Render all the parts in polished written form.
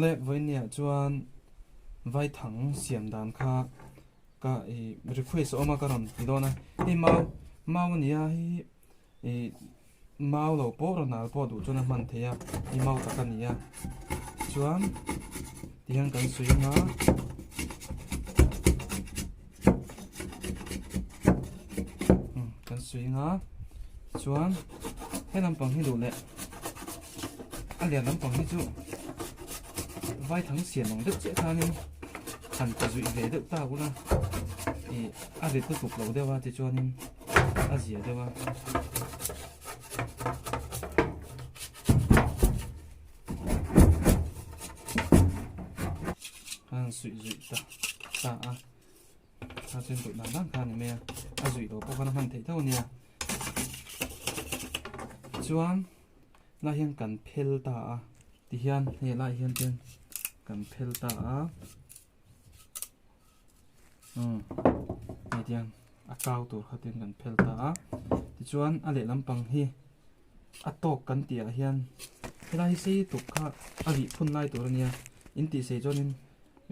Awle vawinia chuan vaithang siam dan kha ka ih request a awm a ka rawn ti dawn a hei mau mau a nia hei ih mau lo pawh rawn al pawh duh chuan a hman theih a hei mau tak a ni a chuan tihian kan sawi anga kan sawi anga chuan he lampang hi duh leh a lian lampang hi chu vaithang siam ang deuh chiah khanin han ti zuih ve deuh tak ula ih a rit lutuk lo deuh a tichuanin a zia deuh a. A han suih zuih ta ta a a chuan duh dan dan kha a ni mai a a zuih loh pawh khan a hman theih tho a nia chuan lai hian kan phel ta a tihian hei lai hian te kan phel ta a umm hei tiang a kau tur kha ten kan phel ta a tichuan a lehlam pang hi a tawk kan tih ah hian helai hi sei tuk kha a vih phun lai tur a nia in tih sei chuanin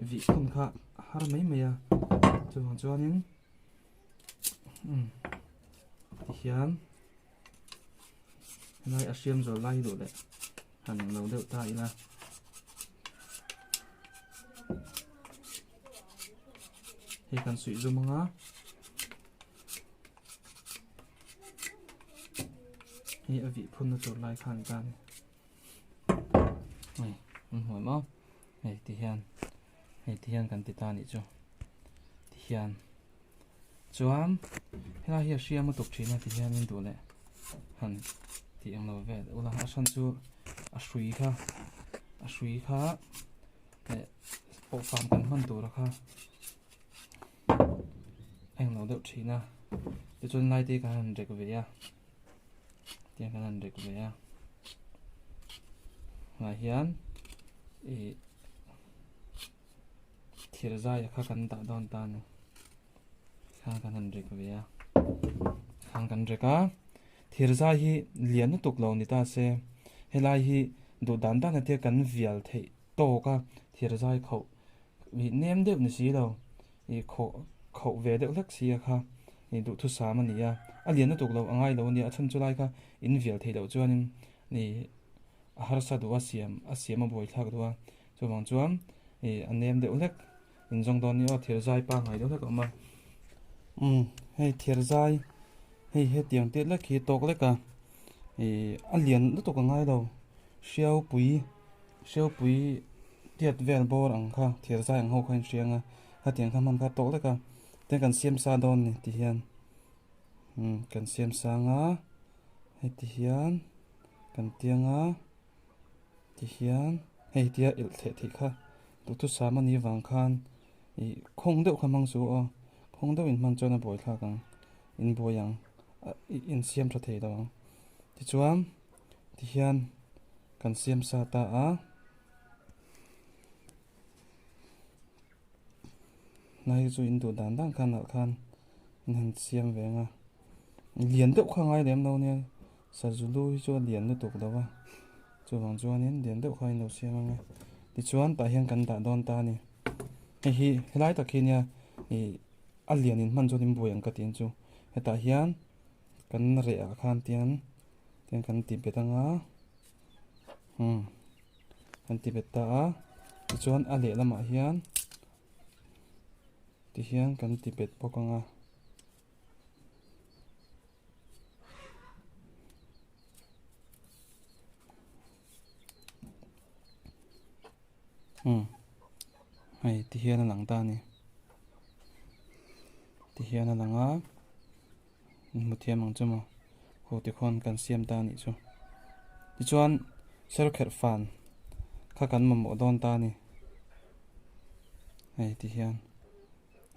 vih phun kha a har mai mai a chuvang chuanin umm tihian helai a hriam zawl lai hi duh leh han lo deuh ta ila. Hei kan suih zum anga hei a vih phun na tur lai khan ta ni hei an hmuai maw hei ti hian hei ti hian kan ti ta nih chu ti hian chuan helai hi a hriam lutuk thin a ti hian in duh leh han tih ang lo vel ula a hran chu a hrui kha a hrui kha eh pawh fam kan hman tur a kha a englo deuh thin a tichuan lai te kan han rek ve a tiang kan han rek ve a ah hian ih thir zai kha kan dah dawn ta a ni khang kan han rek ve a khang kan rek a thir zai hi lian lutuk lo ni ta se helai hi duh dan dan a tia kan vial theih tawk a thir zai khauh ih nem deuh ni si lo ih khawh khauh ve deuh hlek si a kha ih duhthusam a ni a a lian lutuk lo a ngai lo a nia a chhan chu lai kha in vial theih loh chuanin ih a harsa duh a siam a siam a buaithlak duh a chuvang chuan ih a nem deuh hlek in zawng dawn nia aw thir zai pangngai deuh hlek a awm a umm hei thir zai hei hetiang te lek hi tawk lek a ih a lian lutuk a ngai lo hriau pui hriau pui tiat vel bawr ang kha thir zai ang ho kha a inhriang a hetiang kha hman kha tawk lek a tin kan siam sa dawn a ni ti hian umm kan siam sang a heti hian kan tiang a tihian hei tia elh thleh theih kha duhthusam a nih vang khan ih khawng deuh kha hmang chu aw khawng deuh in hman chuan a buai thlak ang in buai ang ih in siam tha thei lo ang tichuan tihian kan siam sa ta a. Hnai chu in duh dan dan khan ah khan in han siam ve ang a lian deuh kha ngai lem lo nia sazu lu hi chu a lian lutuk lo va chuvang chuanin lian deuh kha in lo siam ang a tichuan tah hian kan dah dawn ta a ni hei hi helai tak hi nia ih a lian in hman chuan in buai ang ka tih chu hetah hian kan reh ah khan tian tian kan ti bet ang a umm. Kan ti bet ta a tichuan a lehlamah hian tihian kan ti bet bawk ang a. Umm hei tihian a lang ta a ni tihian a lang a. Hmu thiam ang chu maw khu tikhawn kan siam ta anih chu tichuan serkherh fan kha kan mamawh dawn ta a ni hei ti hian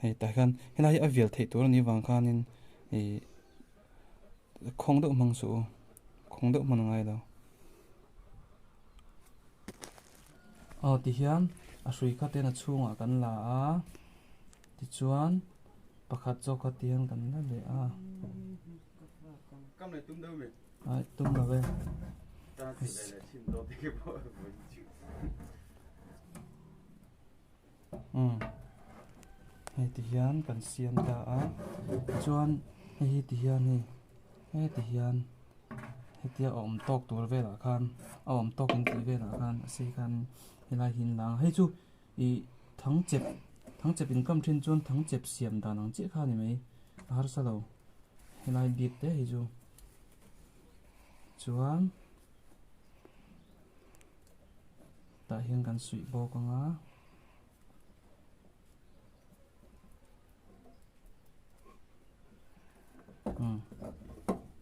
hei tah hian helai hi a vial theih tur anih vang khanin ih khawng deuh hmang suh u khawng deuh hman a ngai lo aw ti hian a hrui kha ten a chhungah kan la a tichuan. Pakhat zawk kha tiang kan la leh a. Ai tum lo e. Umm hei ti hian kan siam ta a chuan hei hi ti hian hei heti hian hetia a awm tawk tur velah khan a awm tawk in tih velah khan a sei khan helai hi an la ang hei chu ih thang chep thang chep in kam thin chuan thang chep siam dan ang chiah kha a ni mai a harsa lo helai bik te hi chu chuan. Tah hian kan suih bawk ang a. Umm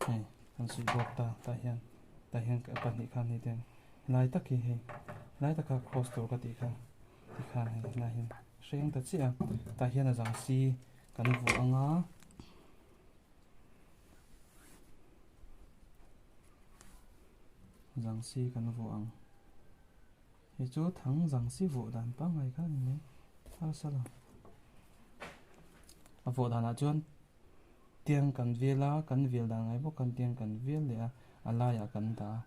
hei kan suih bawk ta tah hian tah hian pahnih khan hei te helai tak hi hei helai taka cross tur ka tih kha tikhan hei helai hian hreng ta chiah a tah hian a zang si kan vuah ang a. Zangsi kan vuah ang. Hei chu thang zangsi vuah dan pangngai kha a ni mai. Harsa lo. A vuah danah chuan tiang kan vel a, kan vel dan ngai bawk khan tiang kan vel leh a, a laiah kan dah a,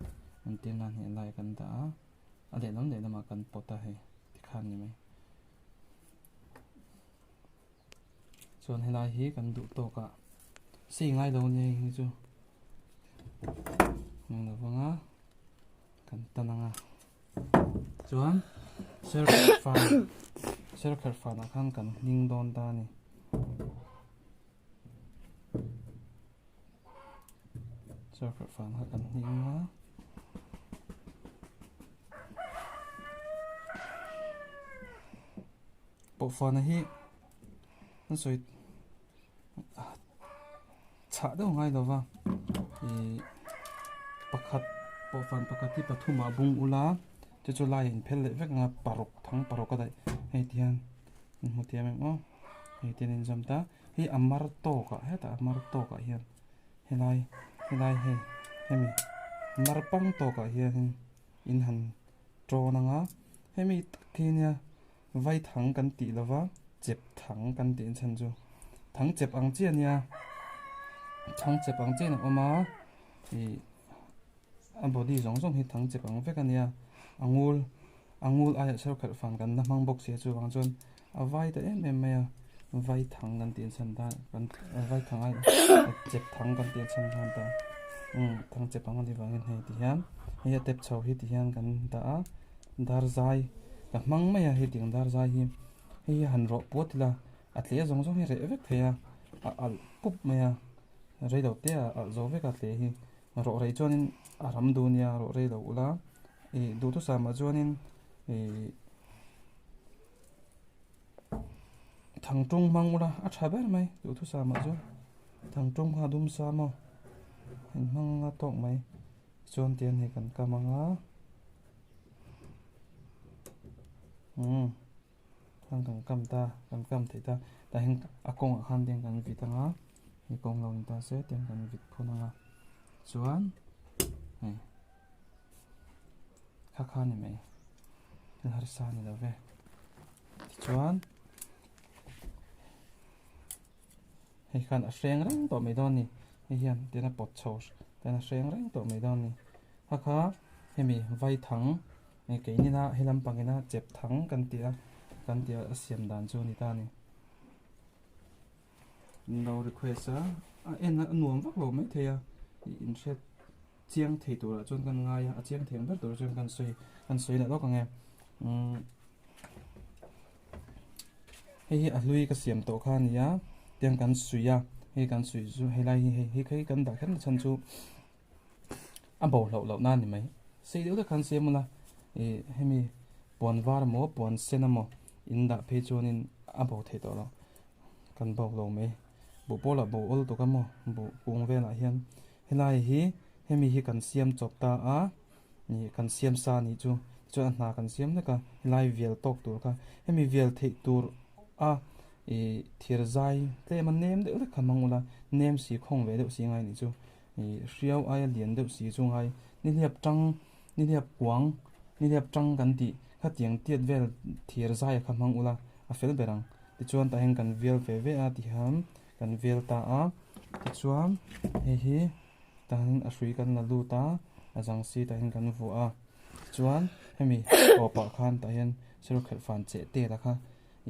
entir nan hei a laiah kan dah a, a lehlam lehlamah kan pawt a hei tikhan a ni mai. Chuan helai hi kan duh tawk ah sei ngai lo nia hei chu hmang lo vang a kan tan ang a chuan serkher fan serkher fan ah khan kan hning dawn ta a ni. Serkher fan kha kan hning a. Pawhfana hi an sawi chhah deuh ngai lo va ih pakhat pawhfan pakhat hi pathumah bung ula chu chu laiah in phel leh vek ang a paruk thang paruk a daih hei ti hian in hmu thiam em aw hei ti hian a inzawm ta hei a mar tawkah hetah a mar tawkah hian helai helai hei hemi mar pang tawkah hianin in han tawn ang a hemi tak hi nia. Vai thang kan tih lova chep thang kan tih chhan chu thang chep ang chiah ania thang chep ang chiah in a awm a ih a body zawng zawng hi thang chep ang vek ania a ngul a ngul aiah serkhelh fan kan la hmang bawk sia chuvang chuan a vai ta em em mai a vai thang kan tih chhan ta kan vai thang ai chep thang kan tih chhan khan ta umm thang chep ang a nih vangin hei ti hian hei a tep chho hi ti hian kan dah a. Dar zai ka hmang mai a hetiang dar zai hi hei hi han rawh puat ila a tle zawng zawng hi reh vek thei a a alh pup mai a rei lo te a alh zo vek a tle hi rawh rei chuanin a ram duh nia rawh rei lo ula ih duhthusam ah chuanin ih thangtung hmang ula a tha ber mai duhthusam ah chuan thangtung kha a dum sa maw in hmang anga tawk mai chuan tian hei kan kam anga. Umm khan kan kam ta kan kam theih ta tah hian a kawngah khan tiang kan vit anga hei kawng lo ni ta se tiang kan vit phun anga chuan hei kha kha ni mai thil harsa ni lo ve tichuan hei khan a hreng reng tawh mai dawn a ni hei hian tian a pawt chho tian a hreng reng tawh mai dawn a ni kha kha hemi vaithang Hei keinin a he lampang ina chep thang kan tih a kan tih a a siam dan chu a ni ta a ni. Min lo request a a en a a nuam vak lo mai thei a ih in hriat chiang thei turah chuan kan ngai a a chiang thei ang ber turah chuan kan sawi kan sawi leh lawk ang e umm hei hi a hlui ka siam tawh kha a ni a tiang kan suih a hei kan suih chu helai hi hei hei kan dah kher na chhan chu. a bo hlauh loh nan ni mai sei deuh tak khan siam ula ih hemi puan var emaw puan sen emaw in dah phei chuanin a bo theih tawh lo kan bo lo mai buh pawh lah bo awl tuk a maw buh kung velah hian helai hi hemi hi kan siam chawp ta a ih kan siam sa anih chu tichuan a hna kan siam hlek a helai vial tawk tur kha hemi vial theih tur a ih thir zai tlem a nem deuh hlek kha hmang ula nem si khawng ve deuh si ngai anih chu. Ih hriau aia lian deuh si chu ngai nihliap tang nihliap kuang nihliap tang kan tih khatiang tiat vel thir zai kha hmang ula a fel ber ang tichuan tah hian kan vel ve ve a tihian kan vel ta a tichuan hei hi tah hian a hrui kan la lut a a zang si tah hian kan vuah a tichuan hemi tawpah khan tah hian serkhelh fan cheh tel a kha.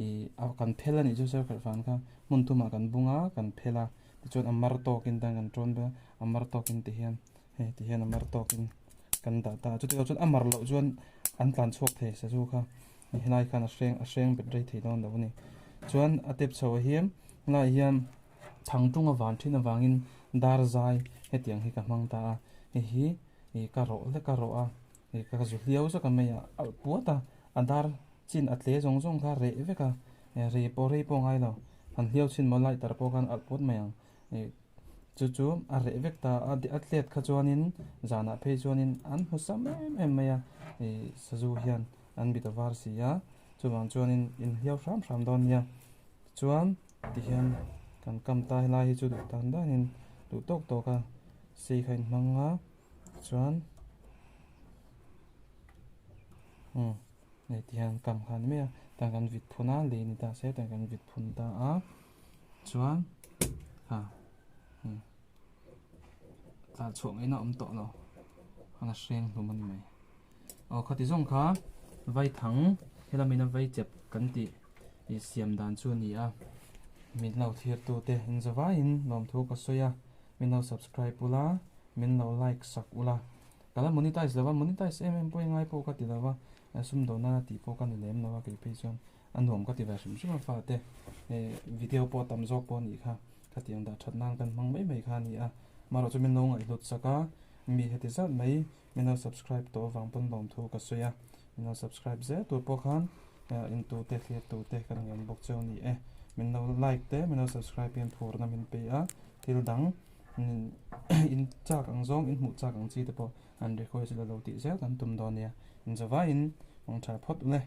Ih a kan phel a nih chu serkhelh fan kha hmun thumah kan bung a kan phel a tichuan a mar tawkin tan kan tawn ber a a mar tawkin ti hian hei ti hian a mar tawkin kan dah ta a chutih loh chuan a mar loh chuan an tlan chhuak thei sazu kha helai khan a hreng a hreng bet rei thei dawn lo a ni chuan a tep chho ah hian helaiah hian thang tung a van thin avangin dar zai hetiang hi ka hmang ta a hei hi ih ka rawh hlek a rawh a ih ka zu hliau zawk a mai a alh puat a a dar. Chin a tle zawng zawng kha reh vek a, rei pawh rei pawh ngai lo. Han hliau chhin maw lighter pawh khan alh pawt mai ang. Chu chu a reh vek ta a, a tlet kha chuanin zanah phei chuanin an hmu sam em em mai a, sazu hian an bit a var si a, chuvang chuanin in hliau hram hram dawn nia. Tichuan tihian kan kam ta helai hi chu duh tan danin duh tawk tawk a sei kha in hmang a, tichuan umm. Hei ti hian kam kha a ni mai a tan kan vit phun a lei ni ta se tan kan vit phun ta a chuan ha hei tlan chhuah ngaihna a awm tawh lo a hreng hlum a ni mai aw khati zawng kha vaithang helama ina vaichep kan tih ih siam dan chu a ni a min lo thlir tu te in zavaiin lawmthu ka sawi a min lo subscribe ula min lo like sak ula. Ka la monetize lo a, monetize em em pawh i ngai pawh ka ti lo a, sum dawn nana tih pawh ka ni lem lo a kei phei chuan a nuam ka ti ve hrim hrim a fate video pawh tam zawk pawh a nih kha, khatiang dah that nan kan hmang mai mai kha a ni a, amaherawh chu min lo ngaihhlut sak a, mi heti zat mai min lo subscribe tawh avang pawn lawmthu ka sawi a, min lo subscribe zel tur pawh khan intu te thlir tu te kan ngen bawk cheu a ni e, min lo like te min lo subscribe hian phurna min pe a, thil dang. In chak ang zawng, in hmuh chak ang chi te pawh an request ila lo tih zel kan tum dawn nia. Inzavaiin mangtha phawt ule.